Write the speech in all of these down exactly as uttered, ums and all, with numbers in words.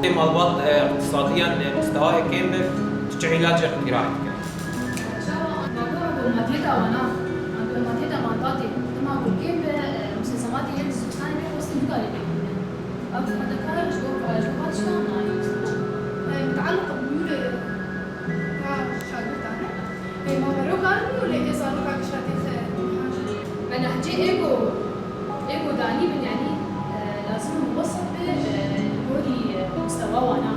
Malbat, e, iqtisadiyan, e, mustewayê kêm be, tu çi îlacê qîrayet dike? Çawa? Ango, ango madiyeta wana, ango madiyeta mandatê, dima ku kêm be, e, musezematê yên zivistanê pê xwestî nikarê pê bîne. Ev xwedekar ji bo, ji bo van tiştan nayê. E, mitealiq bi mûlê va şagirdan e. E, ma berokan û lê ê zaroka gişa tê xe. Me nehcê ê ku Ê ku danî bin, yanî, e, lazim e muwesif be, e, li gorî, e, mustewa wana.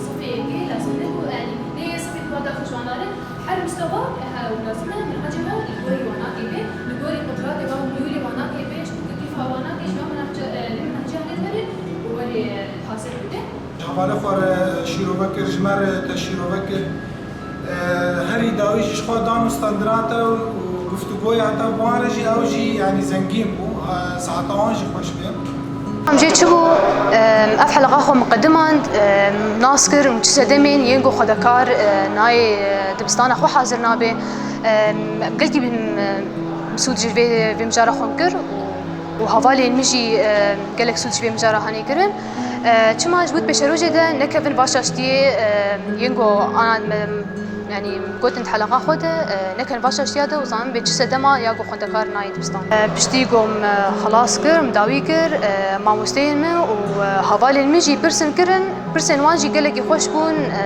Sifê yekê lazim e ku, yanî, lê sifê ku daxil ji wana re her mustewa, e, he, û lazim e minhecê we li gorî wanakê be, li gorî qudratê we û miyûlê wanakê be, ji ku kîfa wanakê ji van minhece, e, li minhecê hanê were û werê, e, hasil bike. Ji hevalê xwe re şîrove kir, ji me re te şîrove kir. Herî dawî jî ji xwe dan û standina te û guftûgoya te bi wan re jî ew jî, yanî, zengîn bû. Saeta wan jî xweş be. Em jê çi bû? Em, ev heleqa xwe miqedimand, em, nas kir û çi sedemên yên ku xwedekar, e, nayê, e, dibistana xwe hazir nabe. Em, em gelkî, em, em, sûd ji vê, vê mijara xwe kir û, û hevalên min jî, em, gelek sûd ji vê mijara hanê kirin. E, çima ji bo pêşerojê de nekevin va şaştiyê, e, yên ku ana me, yanî gotin di heleqa xwe de, e, nekevin va şaştiya de û zanin bê çi sedema ya ku xwendekar nayê dibistan. E, piştî ku me xilas kir, me dawî kir, e, mamosteyên me û, e, hevalên min jî pirsin kirin, pirsên wan jî gelekî xweş bûn, e,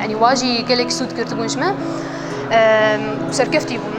yanî wan jî gelekî sûd girtibûn ji me, e, û serkeftî bûn.